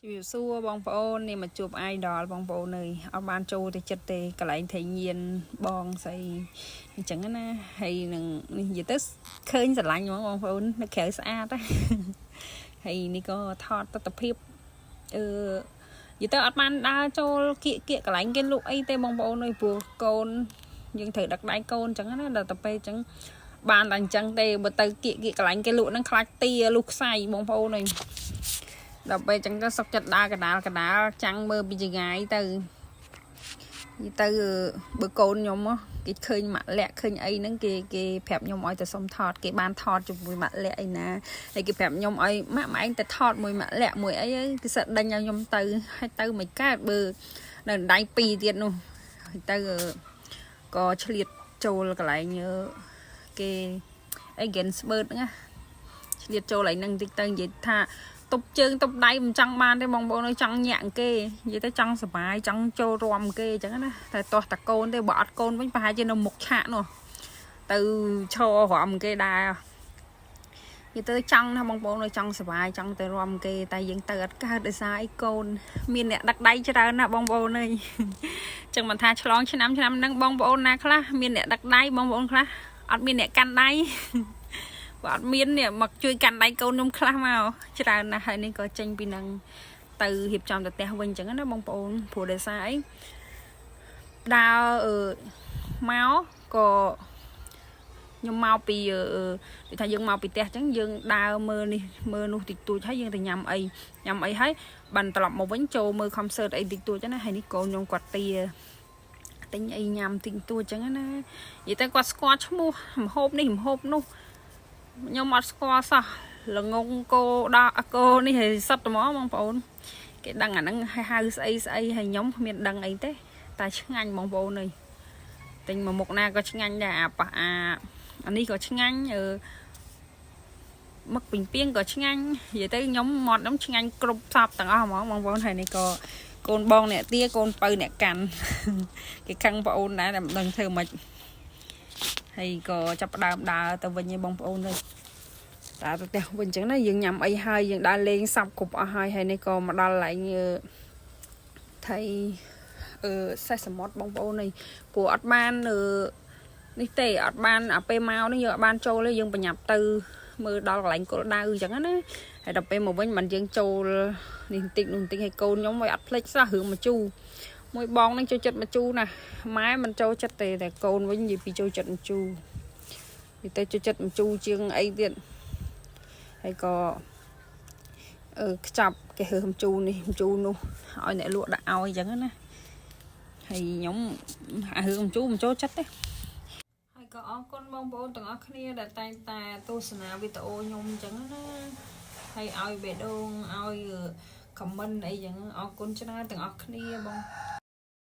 ជំរាបសួរបងប្អូននេះមកជួប idol បងប្អូនអើយអត់បានចូលទៅចិត្តទេកន្លែងថៃញៀនបងស្អីអញ្ចឹងណាហើយនឹងនេះនិយាយទៅឃើញស្រឡាញ់ហ្មងបងប្អូននៅក្រៅស្អាតណា ហើយនេះក៏ថតទស្សនភាពអឺនិយាយទៅអត់បានដើរចូលគៀកគៀកកន្លែងគេលក់អីទេបងប្អូនអើយព្រោះកូនយើងត្រូវដឹកដៃកូនអញ្ចឹងណាដល់ទៅពេលអញ្ចឹងបានតែអញ្ចឹងទេបើទៅគៀកគៀកកន្លែងគេលក់ហ្នឹងខ្លាចទាលុះខ្សែបងប្អូនអើយ ដល់ពេលចឹងទៅសុកចិត្តដើរកដាលកដាលចាំងមើលពីចងាយទៅនិយាយទៅបើកូនខ្ញុំគេឃើញម៉ាក់លាក់ឃើញអីហ្នឹងគេគេប្រាប់ខ្ញុំឲ្យទៅសុំថតគេបានថតជាមួយម៉ាក់លាក់អីណាហើយគេប្រាប់ខ្ញុំឲ្យម៉ាក់ម៉ែឯងទៅថតមួយម៉ាក់លាក់មួយអីគេសិតដេញឲ្យខ្ញុំទៅហើយទៅមិនកើតបើនៅដៃពីរទៀតនោះហើយទៅក៏ឆ្លៀតចូលកន្លែងគេអី Gainsbourg ហ្នឹងណាឆ្លៀតចូលកន្លែងហ្នឹងតិចទៅនិយាយថា ទប់ជើងទប់ដៃមិនចង់បានទេបងប្អូនអើយចង់ញាក់គេនិយាយទៅចង់សប្បាយចង់ចូលរួមគេអញ្ចឹងណាតែតោះតាកូនទេបើអត់កូនវិញប្រហែលជានៅមុខឆាកនោះទៅឈររំគេដែរនិយាយទៅចង់ណាបងប្អូនអើយចង់សប្បាយចង់ទៅរំគេតែយើងទៅអត់កើតដោយសារអីកូនមានអ្នកដឹកដៃច្រើនណាស់បងប្អូនអើយចឹងមិនថាឆ្លងឆ្នាំឆ្នាំហ្នឹងបងប្អូនណាខ្លះមានអ្នកដឹកដៃបងប្អូនខ្លះអត់មានអ្នកកាន់ដៃ បើអត់មាននេះមកជួយកាន់ដៃកូនខ្ញុំខ្លះមកច្រើនណាស់ហើយនេះក៏ចេញពីនឹងទៅរៀបចំទៅផ្ទះវិញអញ្ចឹងណាបងប្អូនព្រោះដោយសារអីដើរអឺមកក៏ខ្ញុំមកពីអឺដូចថាយើងមកពីផ្ទះអញ្ចឹងយើងដើរមើលនេះមើលនោះតិចតួចហើយយើងទៅញ៉ាំអីញ៉ាំអីហើយបានត្រឡប់មកវិញចូលមើល concert អីតិចតួចណាហើយនេះកូនខ្ញុំគាត់ទាទិញអីញ៉ាំតិចតួចអញ្ចឹងណានិយាយទៅគាត់ស្គាល់ឈ្មោះម្ហូបនេះម្ហូបនោះ ខ្ញុំអត់ស្គាល់សោះល្ងងគោដល់គោនេះឲ្យសុទ្ធហ្មងបងប្អូនគេដឹងអាហ្នឹងឲ្យហៅស្អីស្អីហើយខ្ញុំគ្មានដឹងអីទេតែឆ្ងាញ់បងប្អូនអើយទិញមកមុខណាក៏ឆ្ងាញ់ដែរអាប៉ះអាអានេះក៏ឆ្ងាញ់អឺមឹកពីងពីងក៏ឆ្ងាញ់និយាយទៅខ្ញុំមាត់ខ្ញុំឆ្ងាញ់គ្រប់សពទាំងអស់ហ្មងបងប្អូនហើយនេះក៏កូនបងអ្នកទាកូនពៅអ្នកកាន់ គេខឹងប្អូនដែរតែមិនដឹងធ្វើម៉េចហើយក៏ចាប់ផ្ដើមដើរទៅវិញឯងបងប្អូនអើយដើរទៅផ្ទះវិញអញ្ចឹងណាយើងញ៉ាំអីហើយយើងដើរលេងសាប់គ្រប់អស់ហើយហើយនេះក៏មកដល់ឡែងថៃអឺសេះសមុទ្របងប្អូននេះព្រោះអត់បានអឺនេះទេអត់បានអាពេលមកនេះយើងអត់បានចូលទេយើងបញ្ញាប់ទៅមើលដល់កន្លែងគល់ដៅអញ្ចឹងណាហើយដល់ពេលមកវិញមិនយើងចូលនេះបន្តិចនោះបន្តិចឲ្យកូនខ្ញុំឲ្យអត់ភ្លេចសោះរឿងមកជូរមួយបងនឹងចូលចិត្តមកជូរណាម៉ែមិនចូលចិត្តទេតែកូនវិញនិយាយពីចូលចិត្តមកជូរនិយាយទៅចូលចិត្តមកជូរជាងអីទៀតហើយក៏អឺខ្ចប់គេរើមជូរនេះជូរនោះឲ្យអ្នកលក់ដាក់ឲ្យអញ្ចឹងណាហើយខ្ញុំអារឿងជូរមិនចូលចិត្តទេហើយក៏អរគុណបងប្អូនទាំងអស់គ្នាដែលតែងតែទស្សនាវីដេអូខ្ញុំអញ្ចឹងណាហើយឲ្យបេះដូងឲ្យ comment អីចឹងអរគុណច្រើនទាំងអស់គ្នាបង